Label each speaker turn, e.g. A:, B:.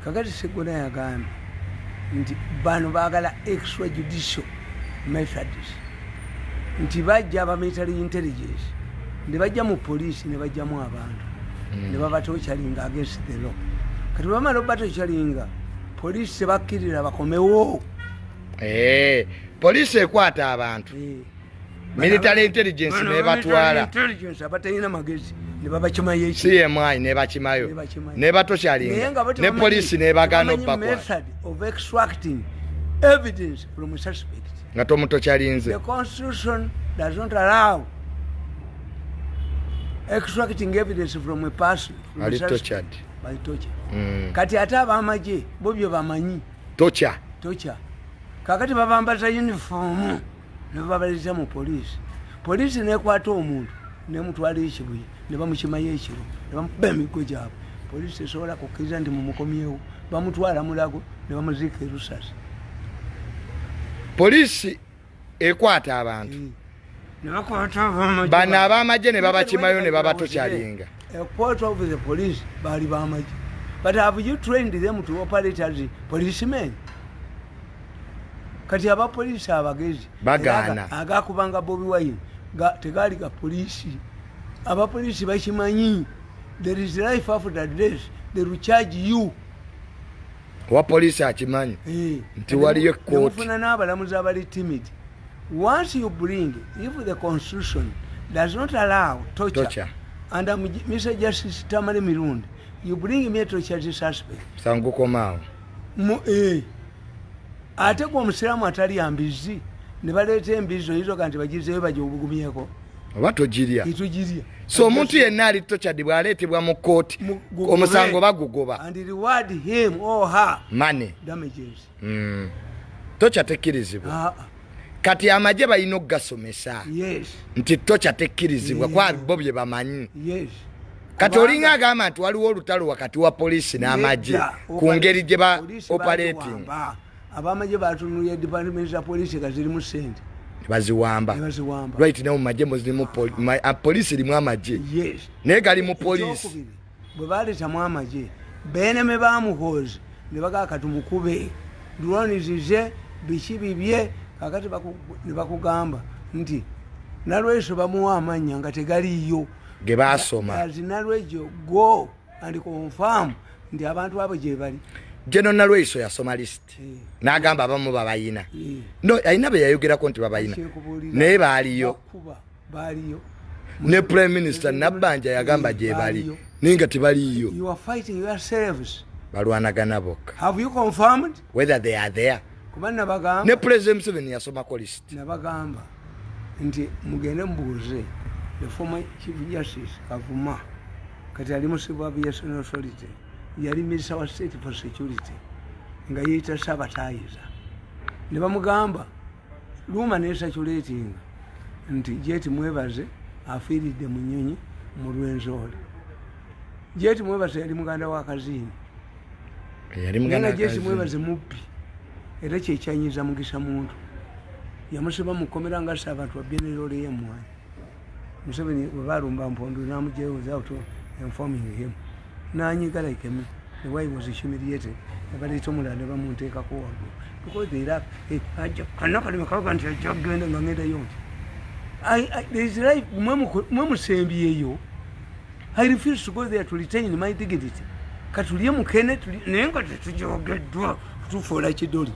A: Kakati Segona yagambye nti bano baagala extrajudicial methods, nti bajja aba military intelligence ne bajja mu poliisi ne bajjamu abantu ne babatorturinga against the law. Kati bwe bamala obatorturinga, poliisi tebakkirira bakomewo.
B: Eh, poliisi ekwata abantu, military intelligence
A: Bano
B: nebatwala.
A: military intelligence abatalina magezi ne babakimayo eki
B: CMI nebakimayo.
A: Nebakimayo.
B: Nebatorturinga.
A: Naye nga bo
B: Ne
A: tebamanyi-
B: poliisi nebagaana
A: tebamanyi
B: obbakwata.
A: method of extracting evidence from a suspect.
B: Nga tomutorturinze.
A: The constitution does not allow extracting evidence from a person, from a
B: Ali
A: suspect,
B: tortured.
A: by torture. Kati ate abamagye bo bye bamanyi.
B: Torture.
A: Torture. Kakati babambaza uniform ne babaliza mu poliisi. Poliisi nekwata omuntu nemutwala ekibuye ne bamukimayo ekiro ne bamukuba emiggo gyabwe. Poliisi esobola kukkiriza nti mumukomyewo? Bamutwala Mulago ne bamuziika erusasi.
B: Poliisi ekwata abantu.
A: Ne bakwata abamagye.
B: Bano abamagye ne babakimayo ne babatorturinga.
A: A quarter of the police baali bamagye, but have you trained them to operate as policemen? Kati abapoliisi abagezi
B: Bagaana.
A: era agakubanga Bobi Wine tegaali ga poliisi. Abapoliisi bakimanyi there is life after death, they will charge you.
B: Owa poliisi akimanyi nti waliyo ekkooti.
A: Nemufuna n'abalamuzi abali timid. Once you bring, if the constitution does not allow torture,
B: Torture.
A: and I'm Mr. Justice Tamale Mirundi, you bring me a tortured suspect,
B: Sangukomaawo.
A: Ate gwe omusiraamu atalya mbizi ne baleeta embizi, oyinza oga nti bagizeeyo bagiobugumyeko?
B: Oba togirya.
A: Tetugirya.
B: So omuntu yenna ali tortured bw'aleetebwa mu kkooti, omusango bagugoba.
A: And reward him or her
B: Money.
A: damages.
B: Torture tekkirizibwa.
A: Ah,
B: Kati amagye balina okugasomesa nti torture tekkirizibwa, kwa bo bye bamanyi. Kati olinga agamba nti waliwo olutalo wakati wa poliisi n'amagye
A: Nedda.
B: ku ngeri gye ba
A: Poliisi
B: operating.
A: bagiwamba. Abamagye batunulira department za poliisi nga zirimu sente.
B: Baziwamba.
A: Ne baziwamba.
B: Right now mu magye muzirimu poliisi erimu amagye. Naye gali mu poliisi.
A: Ekyokubiri, bwe baleetamu amagye beneme bamuhoozi ne bagaa katumukube drone zize biki bibye. Kakati ne bakugamba nti Nalweso bamuwa amannya nga tegaliiyo.
B: Ge baasoma.
A: As Nalwejo go and confirm nti abantu abo gye bali.
B: General Nalweso yasoma list n'agamba abamu babayina. No, alina be yayogerako nti babayina.
A: Kyekubuulira.
B: Naye baaliyo.
A: Bakuba baaliyo.
B: Ne Prime Minister Nabbanja yagamba gye bali.
A: Baaliyo.
B: Naye nga tebaliiyo.
A: You are fighting yourselves.
B: Balwanagana bokka.
A: Have you confirmed
B: whether they are there?
A: Kuba nabagamba.
B: Ne President Museveni yasomako list.
A: Nabagamba nti mugende mubuuze the former Chief Justice Kavuma, kati ali mu Civil Aviation Authority, yali Minister wa State for Security nga yeyita Saabatayiza, ne bamugamba rumour necirculating nti Jet Mwebaze afiiridde mu nyonyi mu Rwenzori. Jet Mwebaze yali muganda wa Kazini.
B: Yali muganda
A: Naye
B: wa
A: nga Jet
B: Kazini.
A: Mwebaze mubbi, era kyekyanyiza Mugisa Muntu yamusiba mukomera nga abantu babyenerole yemwanyi. Museveni bwe balumba Mpondo n'amugyeyo without informing him, nanyiga like me. The way was humiliated. Ne baleeta omulala ne bamunteekako waggulu because they laugh. Ajja kano kalimi kaga nti ajja kugenda nga ngendayo nti there is life. Mwe musembyeyo. I refuse to go there to retain my dignity. Katulye mukene naye nga tetujogeddwa tufuula kidoli.